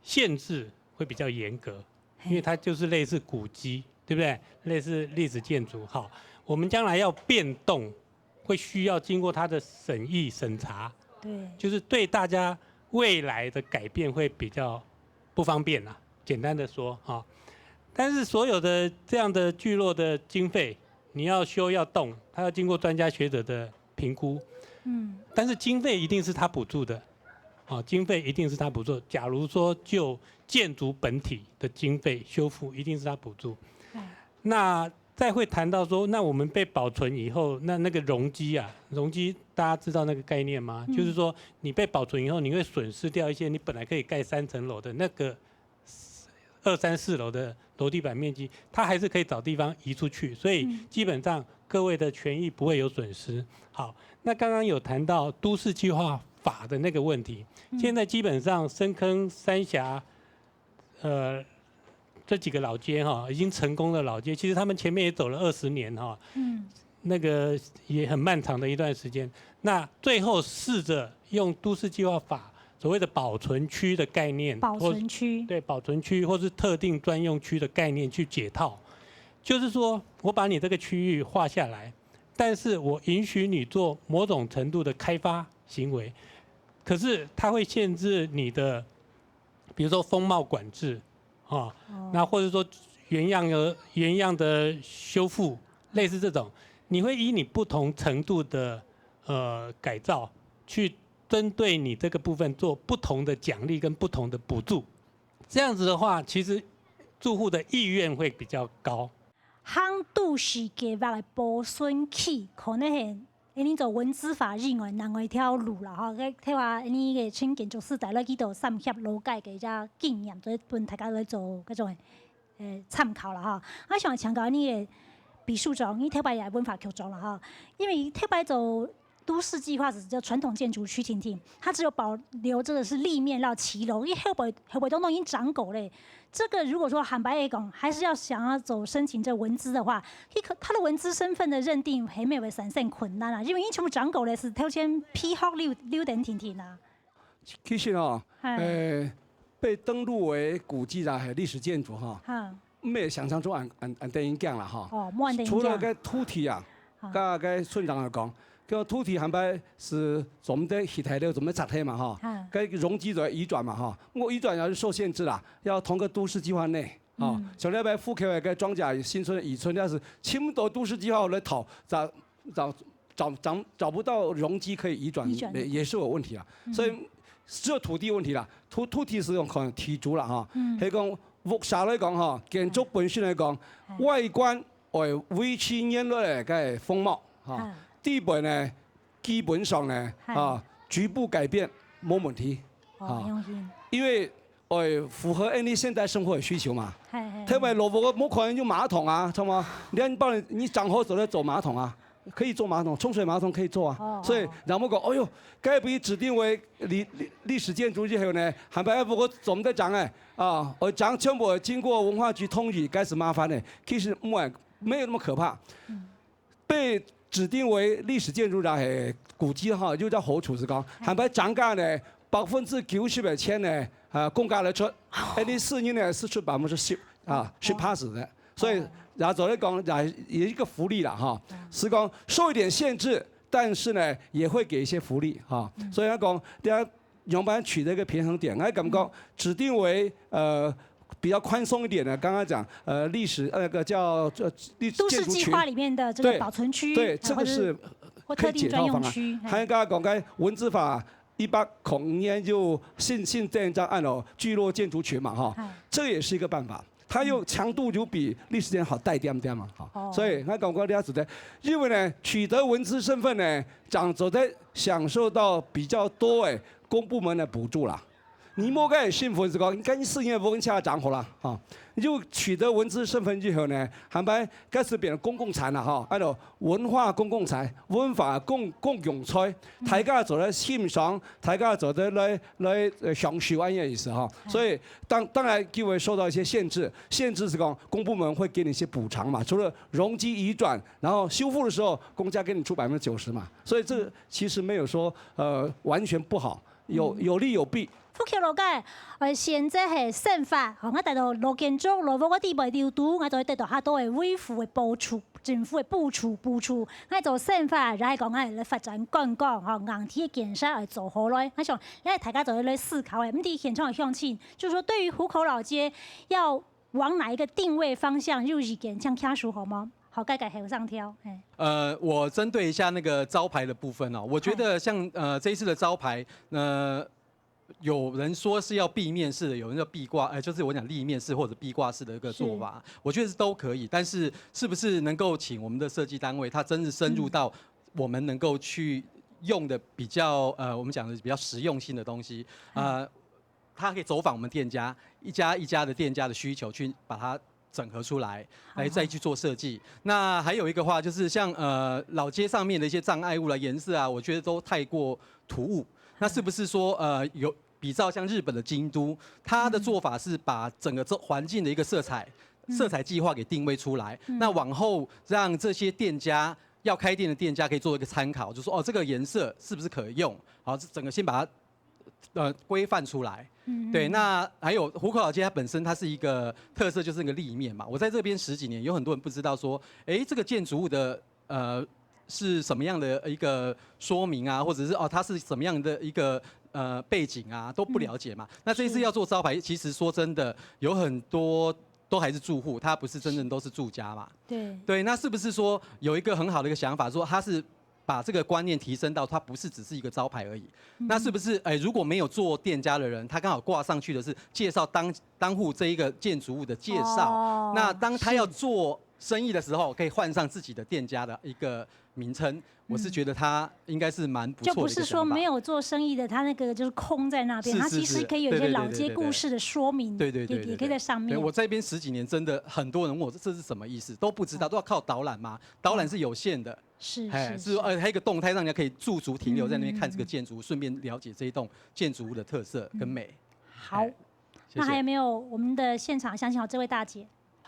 限制會比較嚴格，嘿。因為它就是類似古蹟，對不對？類似歷史建築。好，我們將來要變動，會需要經過它的審議審查，對。就是對大家未來的改變會比較不方便啦。簡單的說，哈。但是所有的這樣的聚落的經費，你要修要動，它要經過專家學者的評估。嗯。但是經費一定是他補助的，哦，經費一定是他補助。假如說就建築本體的經費修復，一定是他補助。嗯。那再會談到說，那我們被保存以後，那那個容積啊，容積大家知道那個概念嗎？嗯。就是說你被保存以後，你會損失掉一些你本來可以蓋三層樓的那個二三四樓的樓地板面積，它還是可以找地方移出去，所以基本上各位的權益不會有損失。好，那剛剛有談到都市計畫法的那個問題，嗯。現在基本上深坑、三峽，呃，這幾個老街哈，已經成功的老街，其實他們前面也走了二十年哈。嗯。 那個也很漫長的一段時間。那最後試著用都市計畫法所謂的保存區的概念，保存區。或，對，保存區或是特定專用區的概念去解套，就是說我把你這個區域劃下來，但是我允許你做某種程度的開發行為，可是它會限制你的，比如說風貌管制， 哦，哦。那或者說原樣的，原樣的修復，類似這種，你會以你不同程度的，呃，改造，去針對你這個部分做不同的獎勵跟不同的補助。這樣子的話，其實住戶的意願會比較高。行都市計畫个保存區，可能係 恁呢做文資法以外，另外一條路啦，吼，該，該話恁呢个請建築師帶來幾多產業了解个一隻經驗，做分大家來做該種，呃，參考啦，吼。啊，想請教恁呢个秘書長，你頭擺也文化局長啦，吼，因為頭擺做都市計畫係叫傳統建築區定定，它只有保留這個是立面到騎樓，因為後背，後背當中已經掌狗咧， 這個如果說坦白來講，還是要想要走申請這文資的話，一個，他的文資身份的認定還沒有產生困難啊，因為因為全部掌狗咧係頭前批號留，留等定定啊。其實哦，嘿。呃，被登錄為古蹟啦，還有歷史建築哈，哈。毋係想像中恁，恁，恁得人驚啦哈。哦，無恁得人驚。除了該土地啊，哈。該，該村長有講， 該土地坦白係做毋得起大樓，做毋得拆忒嘛，吼。嗯。該容積就要移轉嘛，吼。毋過移轉也係受限制啦，要同個都市計畫內，吼。嗯。像這擺湖口个該莊家新村、二村，也係差不多都市計畫來討，找，找，找，找，找不到容積可以移轉，移轉。也，也是有問題啦。嗯。所以只有土地問題啦，土，土地係用可能提足啦，吼。嗯。還講屋下來講，吼，建築本身來講，嗯。外觀 愛維持原來个該風貌，哈。嗯。底背呢，基本上呢，嗯。啊，局部改變無問題，哦，啊。用心。因為愛符合恁呢現代生活个需求嘛。嘿，嘿，特別老屋个，無可能有馬桶啊，著無？你還幫你，你正好做得做馬桶啊。可以做马桶，冲水马桶可以做啊。哦，所以人们讲，哎哟，该不指定为历历历史建筑以后呢，还不还不过总得讲哎啊，我讲全部经过文化局同意，该是麻烦的。其实没没有那么可怕。被指定为历史建筑的古迹哈，又叫侯楚是讲，还不涨价呢，百分之九十的钱呢，啊，公家来出，哎，你四年呢是出百分之十啊，十趴的，所以然后昨天讲也也一个福利了哈，是讲受一点限制，但是呢也会给一些福利哈，所以他讲，大家。仰般取得一个平衡点，我感觉指定为呃比较宽松一点的，刚刚讲呃历史那个叫呃历史都市计建筑群，划里面的这个对保存区，对，这个是或可以解套方案。特定专用区，还有刚刚讲该文资法一百空年就新新增一张案哦，聚落建筑群嘛哈，这个也是一个办法。它又强度有比历史建好带点点嘛，哈，所以我感觉你要值得，因为呢，取得文资身份呢，长者在享受到比较多哎公部门的补助啦。你莫个身份是讲，应该四年不跟家长好啦，哈，你就取得文资身份以后呢，还把该是变成公共财了哈，按照文化公共财、文化公公共财，大家做得欣赏，大家做得来来呃享受，安样意思哈。所以当当然就会受到一些限制，限制是讲公部门会给你一些补偿嘛，除了容积移转，然后修复的时候公家给你出百分之九十嘛，所以这个其实没有说呃完全不好，有有利有弊。福桥老街，呃，现在系新化，吼，我带到老建筑、老屋个地方流度，我就会得到较多的维护的补助，政府的补助、补助。我做新化，然后讲我来发展观光，吼，硬体的建设来做好来。我想，来大家就会来思考，哎，毋知现场的乡亲，就是说对于湖口老街要往哪一个定位方向，有意见，像家属好吗？好，该改后上挑，哎。呃，我针对一下那个招牌的部分哦，我觉得像呃这一次的招牌，呃，有人说是要壁面式的，有人要壁挂，呃，就是我讲立面式或者壁挂式的一个做法，我觉得是都可以。但是是不是能够请我们的设计单位，它真的深入到我们能够去用的比较呃，我们讲的比较实用性的东西啊、呃，它可以走访我们店家一家一家的店家的需求，去把它整合出来，来再去做设计。那还有一个话就是像呃老街上面的一些障碍物啦、颜色啊，我觉得都太过突兀。那是不是说呃有比照像日本的京都，它的做法是把整个这环境的一个色彩色彩计划给定位出来，那往后让这些店家要开店的店家可以做一个参考，就说哦这个颜色是不是可用？好，这整个先把它呃规范出来。对，那还有湖口老街它本身它是一个特色，就是那个立面嘛。我在这边十几年，有很多人不知道说，哎，这个建筑物的呃是什么样的一个说明啊，或者是哦它是什么样的一个呃背景啊，都不了解嘛。那这一次要做招牌，其实说真的有很多都还是住户，它不是真正都是住家嘛。对，对，那是不是说有一个很好的一个想法，说它是把这个观念提升到它不是只是一个招牌而已？那是不是哎，如果没有做店家的人，他刚好挂上去的是介绍当当户这一个建筑物的介绍，哦那当他要做生意的时候，可以换上自己的店家的一个名称，我是觉得他应该是蛮不错的一个想法。就不是说没有做生意的，他那个就是空在那边，是他其实可以有一些老街故事的说明，对对对对对也也可以在上面。对，我这边十几年真的很多人问我这是什么意思，都不知道，都要靠导览吗？导览是有限的，是哎，是是呃，还有一个动态，让人家可以驻足停留在那边看这个建筑，顺便了解这一栋建筑物的特色跟美。好，哎谢谢那还有没有我们的现场相信好这位大姐？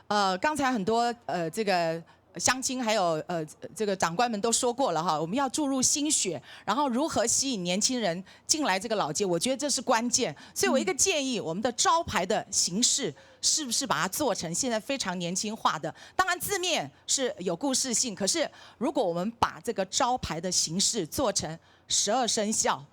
呃，刚才很多呃这个乡亲还有呃这个长官们都说过了哈，我们要注入心血，然后如何吸引年轻人进来这个老街，我觉得这是关键。所以我一个建议，我们的招牌的形式是不是把它做成现在非常年轻化的？当然字面是有故事性，可是如果我们把这个招牌的形式做成十二生肖，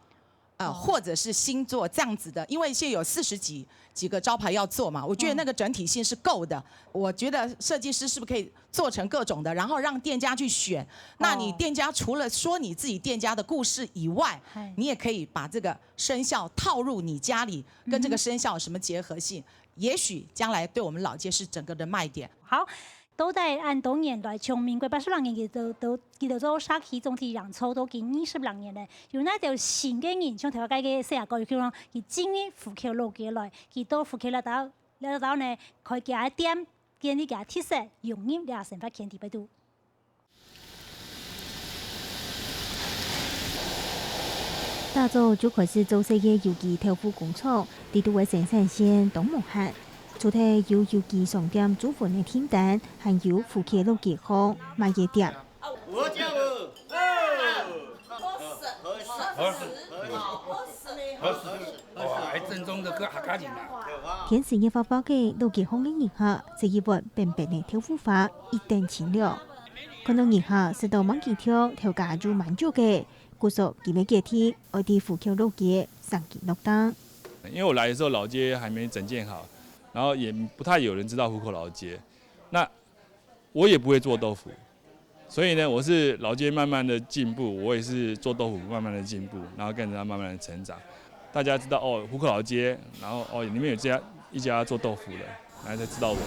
啊，或者是星座这样子的，因为现在有四十几几个招牌要做嘛，我觉得那个整体性是够的。我觉得设计师是不是可以做成各种的，然后让店家去选？那你店家除了说你自己店家的故事以外，你也可以把这个生肖套入你家里，跟这个生肖有什么结合性？也许将来对我们老街是整个的卖点。好，到底恁多年來，從民國八十六年佢就就佢就做社區總體營造到近二十六年咧，有哪條新个人，像頭先个細阿哥，佢講佢進入福橋老街來，佢到福橋這兜這兜呢，開佢个店，建立佢个特色，融入這生活圈底背肚。打早就開始做事个有機豆腐工廠，裡肚个生產線當無閒。除忒有有機商店注文个訂單，還有福客老街項賣个店。核桃，核桃，核桃，核桃，核桃，哇，還正宗的客家人啊！天時熱爆爆个老街項个人客，食一碗冰冰个豆腐花，一等清涼。看到人客食到吂幾條，頭家就滿足个，故所佢个決定，愛在福客老街生根落地。因為我來的時候，老街還沒整建好，然後也不太有人知道湖口老街。那我也不會做豆腐，所以呢，我是老街慢慢的進步，我也是做豆腐慢慢的進步，然後跟着它慢慢的成長。大家知道哦，湖口老街，然後哦，裡面有這家一家做豆腐的，然後才知道我。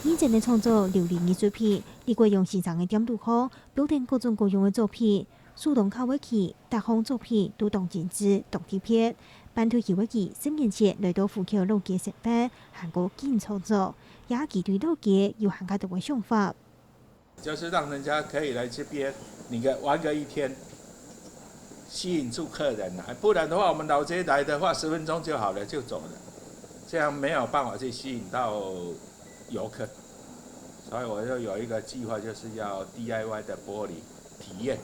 認真个創作琉璃藝術品，李國榮先生个店肚項，擺等各種各樣个作品，手動敲个器，逐項作品都當精緻、當特別。半退休个佢，十年前來到湖口老街生活，還過緊創作，也佢對老街有還較多个想法。就是讓人家可以來這邊，你看玩個一天，吸引住客人啊，不然的話，我們老街來的話，十分鐘就好了，就走了，這樣沒有辦法去吸引到遊客。所以我就有一個計劃，就是要DIY的玻璃體驗。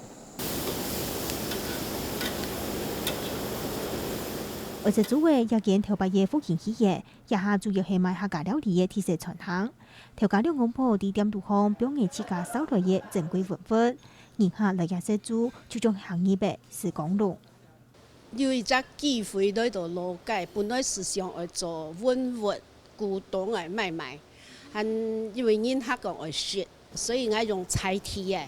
愛食豬仔也揀頭擺个復興戲院，這下主要係賣客家料理个特色餐廳。頭家兩公婆在店肚項放个自家燒來个珍貴文物，人客來這食晝，就像行入个時光路。有一隻機會來到老街，本來係想愛做文物、古董个買賣，還因為人客講愛食，所以𠊎用在地个、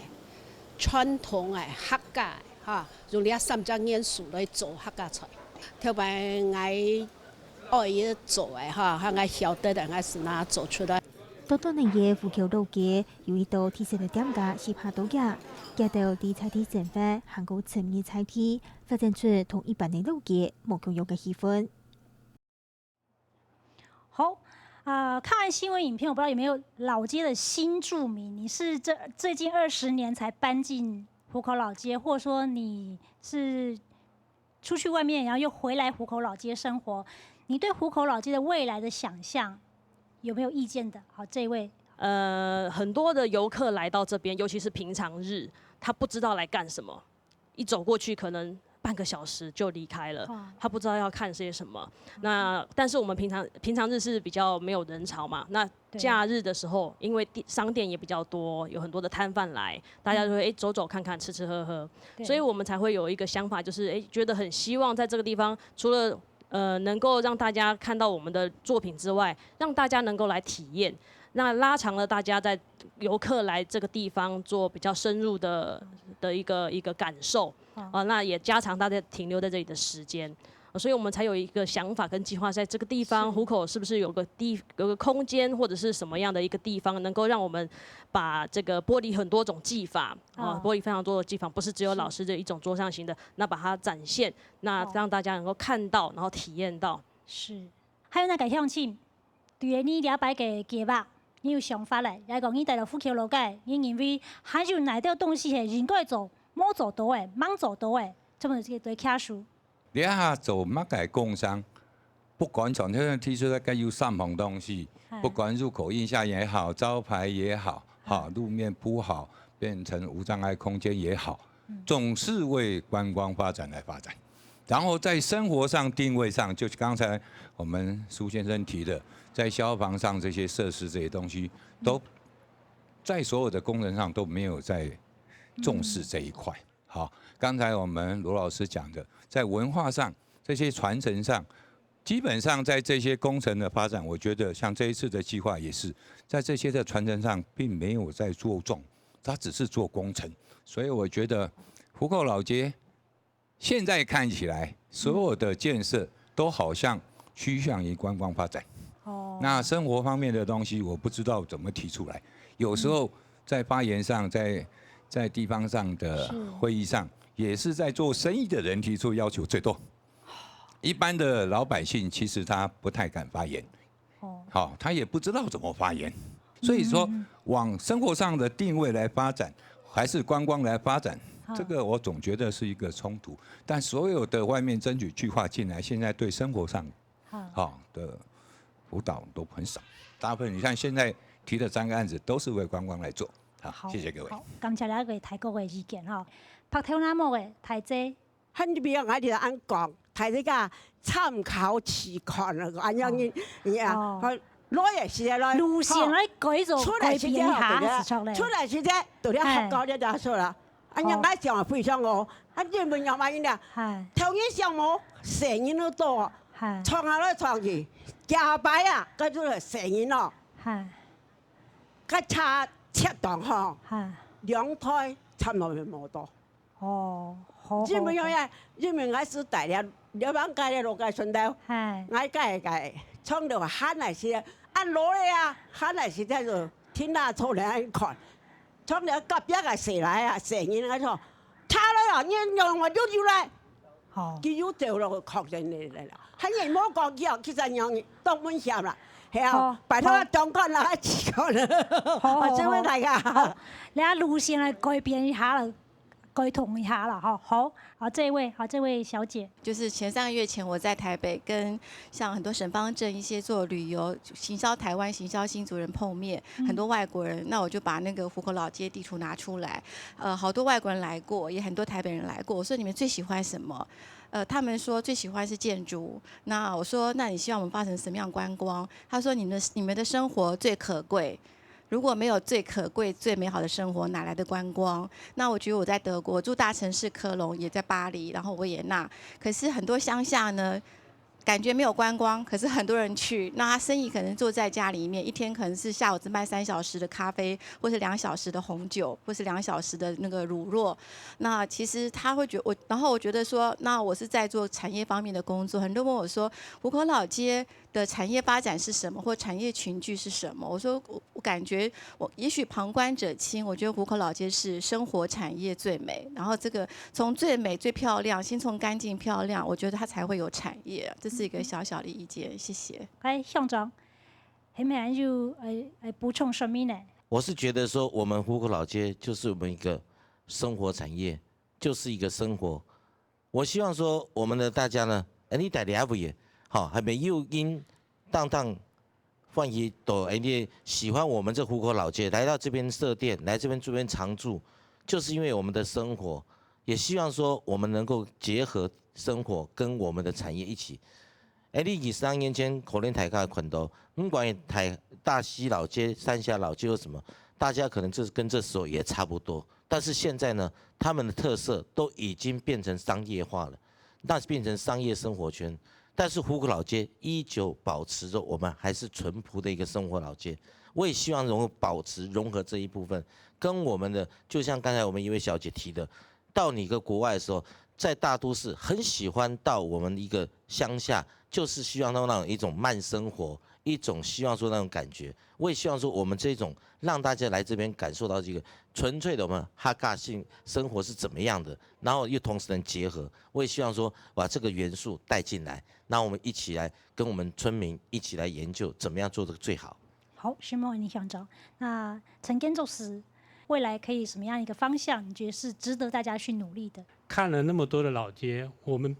傳統个、客家个哈，用這三隻元素來做客家菜。頭擺𠊎 愛个做个哈，還𠊎曉得个，𠊎係拿做出來。短短兩日，湖口老街有一道特色个店家十下多家，佢兜在在地生活，還過深入在地，發展出同一般个老街無共樣个氣氛。好，啊、看完新闻影片，我不知道有没有老街的新住民，你是这最近二十年才搬进湖口老街，或者说你是出去外面，然后又回来湖口老街生活，你对湖口老街的未来的想象有没有意见的？好，这一位。呃，很多的游客来到这边，尤其是平常日，他不知道来干什么，一走过去可能半个小时就离开了，他不知道要看些什么。那但是我们平常平常日是比较没有人潮嘛，那假日的时候，因为店商店也比较多，有很多的摊贩来，大家就会哎走走看看，吃吃喝喝，所以我们才会有一个想法，就是哎觉得很希望在这个地方，除了呃能够让大家看到我们的作品之外，让大家能够来体验，那拉长了大家在游客来这个地方做比较深入的的一个一个感受。啊，那也加长大家停留在这里的时间。所以我们才有一个想法跟计划，在这个地方湖口是不是有个地有个空间，或者是什么样的一个地方，能够让我们把这个玻璃很多种技法啊，玻璃非常多的技法，不是只有老师的一种桌上型的，那把它展现，那让大家能够看到，然后体验到。是，还有那个向庆，对于你这摆个计划，你有想法嘞？来讲，你带到湖口老街，你认为还有哪条东西系应该做，没做到个，吂做到个，这么个对客数。 這下做麼个工商，不管從這提出來，該有三項東西，不管入口印象也好，招牌也好，哈，路面鋪好，變成無障礙空間也好，總是為觀光發展來發展。然後在生活上定位上，就是剛才我們蘇先生提的，在消防上這些設施這些東西，都在所有的工程上都沒有在重視這一塊。 好，剛才我們羅老師講的，在文化上這些傳承上，基本上在這些工程的發展，我覺得像這一次的計劃也是在這些的傳承上並沒有在著重，它只是做工程，所以我覺得湖口老街現在看起來所有的建設都好像趨向於觀光發展。哦，那生活方面的東西，我不知道怎么提出来。有時候在發言上，在在地方上的會議上，也是在做生意的人提出要求最多。一般的老百姓其实他不太敢发言，哦，好，他也不知道怎么发言。所以说，往生活上的定位来发展，还是观光来发展，这个我总觉得是一个冲突。但所有的外面争取计划进来，现在对生活上，好的辅导都很少。大部分你看现在提的三个案子都是为观光来做。好，谢谢各位。好，感谢两位大哥的意见哈。白头那么的大姐， 很比较，我就恁講，大家參考試看啊，恁樣你，你啊，哦，來也是來，路線來改造，出來時間改變一下，是著咧。出來時間，都了學校了就出了。恁樣我想非常哦，啊，日本人嘛，人家，係，頭一想哦，細人都多，係，撞下來撞去，加擺啊，該就係細人咯，係，該差七檔吼，係，兩台差毋多無多。 哦，好，因為樣呀，因為𠊎是帶了，了幫該个老个順道，係，𠊎該个唱到喊來是，啊，老个啊，喊來是在這聽他唱來看，唱了隔壁个誰來啊，誰人來唱，他來了，你讓我就就來，好，佢又走了，靠近你來了，還也莫講佢哦，其實讓你當危險啦，係啊，好，拜託，好，當看啦，只看啦，好，好，我這位來个，好，你看路線來改變一下了。 溝通一下了哈。好，好，這一位，好，這位小姐。就是前三个月前，我在台北跟像很多沈芳正一些做旅遊、行销台湾、行销新族人碰面，很多外国人，那我就把那个湖口老街地图拿出来，呃，好多外国人来过，也很多台北人来过，我说你们最喜欢什么？呃，他们说最喜欢是建筑。那我说，那你希望我们发展什么样的观光？他说你们的你们的生活最可贵， 如果没有最可贵、最美好的生活，哪来的观光？那我觉得我在德国，我住大城市科隆，也在巴黎，然后维也纳。可是很多乡下呢，感觉没有观光，可是很多人去，那他生意可能坐在家里面，一天可能是下午只卖三小时的咖啡，或是两小时的红酒，或是两小时的那个乳酪。那其实他会觉我，然后我觉得说，那我是在做产业方面的工作，很多人问我说，湖口老街 的产业发展是什么，或产业群聚是什么？我说我我感觉我也许旁观者清，我觉得湖口老街是生活产业最美，然后这个从最美最漂亮，先从干净漂亮，我觉得它才会有产业。这是一个小小的意见，谢谢。哎，乡长，还没有呃呃补充说明呢？我是觉得说，我们湖口老街就是我们一个生活产业，就是一个生活。我希望说，我们的大家呢，哎，你带了不也好，还没有因 当当欢喜到，哎，你喜欢我们这湖口老街，来到这边设店，来这边这边常住，就是因为我们的生活，也希望说我们能够结合生活跟我们的产业一起。哎，你二三年前可能大家看到，不管台大溪老街、三峡老街有什么，大家可能这跟这时候也差不多。但是现在呢，他们的特色都已经变成商业化了。 那变成商业生活圈。但是湖口老街依旧保持着我们还是淳朴的一个生活老街。我也希望能够保持融合这一部分，跟我们的，就像刚才我们一位小姐提的，到你个国外的时候，在大都市很喜欢到我们一个乡下，就是希望到那种一种慢生活，一种希望说那种感觉。我也希望说我们这种让大家来这边感受到这个纯粹的我们哈嘎性生活是怎么样的，然后又同时能结合。我也希望说把这个元素带进来，那我们一起来跟我们村民一起来研究怎么样做这个最好。好，承蒙你乡长。那陈建筑师，未来可以什么样一个方向？你觉得是值得大家去努力的？看了那么多的老街，我们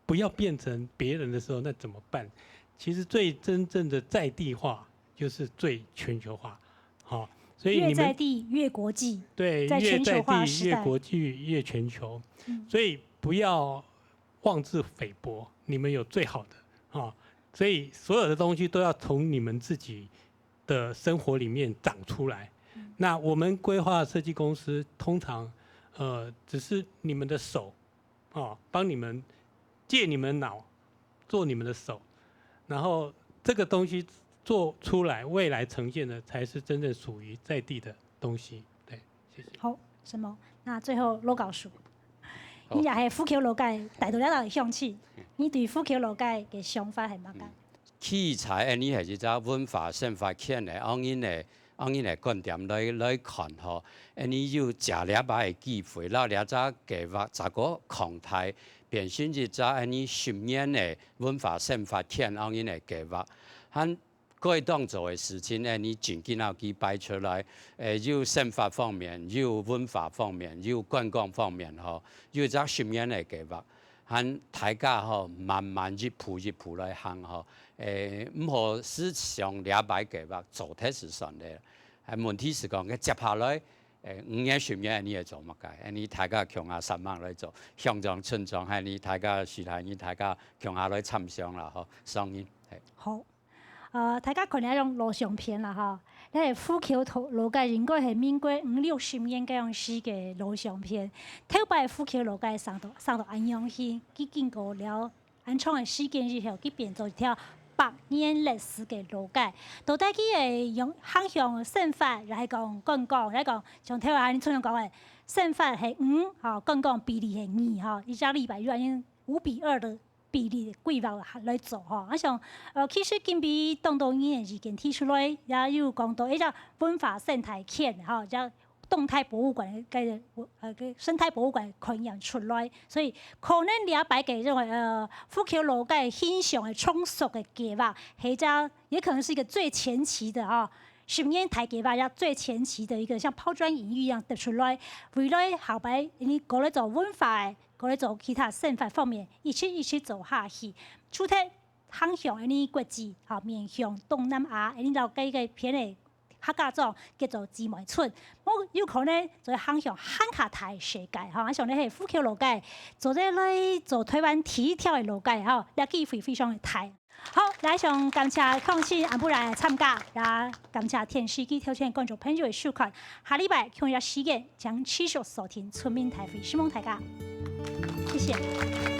不要变成别人的时候，那怎么办？其实最真正的在地化，就是最全球化。好，所以你们越在地越国际，对，在全球化时代，越在地越国际越全球，所以不要妄自菲薄，你们有最好的啊。所以所有的东西都要从你们自己的生活里面长出来。那我们规划设计公司通常，呃，只是你们的手，哦，帮你们借你们脑，做你们的手，然后这个东西做出来，未来呈现的才是真正属于在地的东西。对，谢谢。好，承蒙。那最后罗教授，你也系湖口老街，带到了个香气，你对湖口老街个想法系么个？ 器材，恁呢係一隻文化生活圈个恁呢个恁呢个觀點來來看吼，恁呢有借這擺个機會，摎這隻計畫再過擴大，變成一隻恁呢十年个文化生活圈恁呢个計畫。還該當做个事情呢，你真緊要去擺出來，誒，有生活方面，有文化方面，有觀光方面，吼，有一隻十年个計劃，喊大家吼慢慢一步一步來行吼，誒，毋好只想這擺計劃做忒就算了。誒，問題係講，該接下來，誒，五年、十年，你會做麼个？你大家共下煞猛來做，鄉長、村長，喊你大家、徐大人大家共下來參詳啦，吼，商議，係。好。 呃，大家看這種老相片啦吼，這係虎口老街應該係民國五六十年該樣時个老相片。頭擺虎口老街生到生到恁樣形，佢經過了恁長个時間以後，佢變做一條百年歷史个老街。到底佢个用行向生活，也係講觀光，也係講像頭下你村長講个，生活係五，吼，觀光比例係二，吼，一隻禮拜有恁樣五比二个 比例个規劃來做吼。啊像，呃，其實今比當多年以前提出來，也有講到一隻文化生態圈吼，一隻動態博物館个，呃，个生態博物館概念出來，所以可能這擺个認為，呃，虎口老街形象个重塑个計劃，或者也可能是一個最前期的哈，十年大計劃也最前期的一個像拋磚引玉一樣得出來，未來後擺你過來做文化个， 過來做其他生活方面，一直一直做下去。除忒行向恁呢國際，吼，面向東南亞，恁呢摎該个片个客家庄叫做姊妹村，無有可能做行向還較大个世界，吼，啊像呢係虎口老街，做得來做台灣第一條个老街，吼，這機會非常个大。 好，來想感謝鄉親恁晡來參加，也感謝電視機頭前觀眾朋友个收看。下禮拜共樣時間，請持續鎖定《村民大會》，承蒙大家，謝謝。